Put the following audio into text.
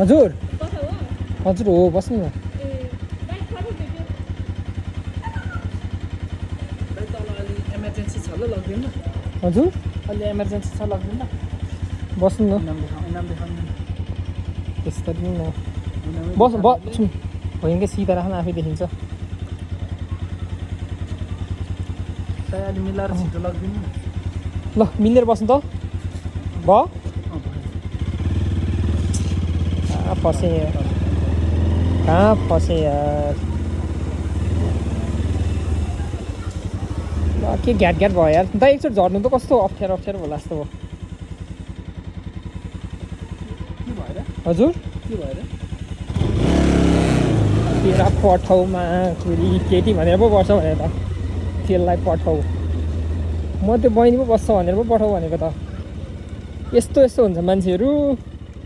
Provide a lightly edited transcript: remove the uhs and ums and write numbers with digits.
हजुर हजुर हो बस्नु न इमर्जेन्सी छ ल लग्दैन हजुर अलि इमर्जेन्सी छ लग्दैन बस्नु न इनाम देखाउनु त्यसरी नै बस बस्नु होइन सिधा राख्न आफै देखिन्छ अलि मिलाएर छिटो लगिदिनु न ल मिलेर बस्नु त भयो कहाँ फसेँ यार कहाँ फसेँ यार ल के घ्याट घ्याट भयो यार दा एकचोटि झर्नु त कस्तो अप्ठ्यारो अप्ठ्यारो होला जस्तो भयो के भएर हजुर के भएर तेरा पठाउमा छोरी केटी भनेर पो बस्छ भनेर त त्यसलाई पठाऊ म त्यो बहिनी पो बस्छ भनेर पो पठाऊ भनेको त यस्तो यस्तो हुन्छ मान्छेहरू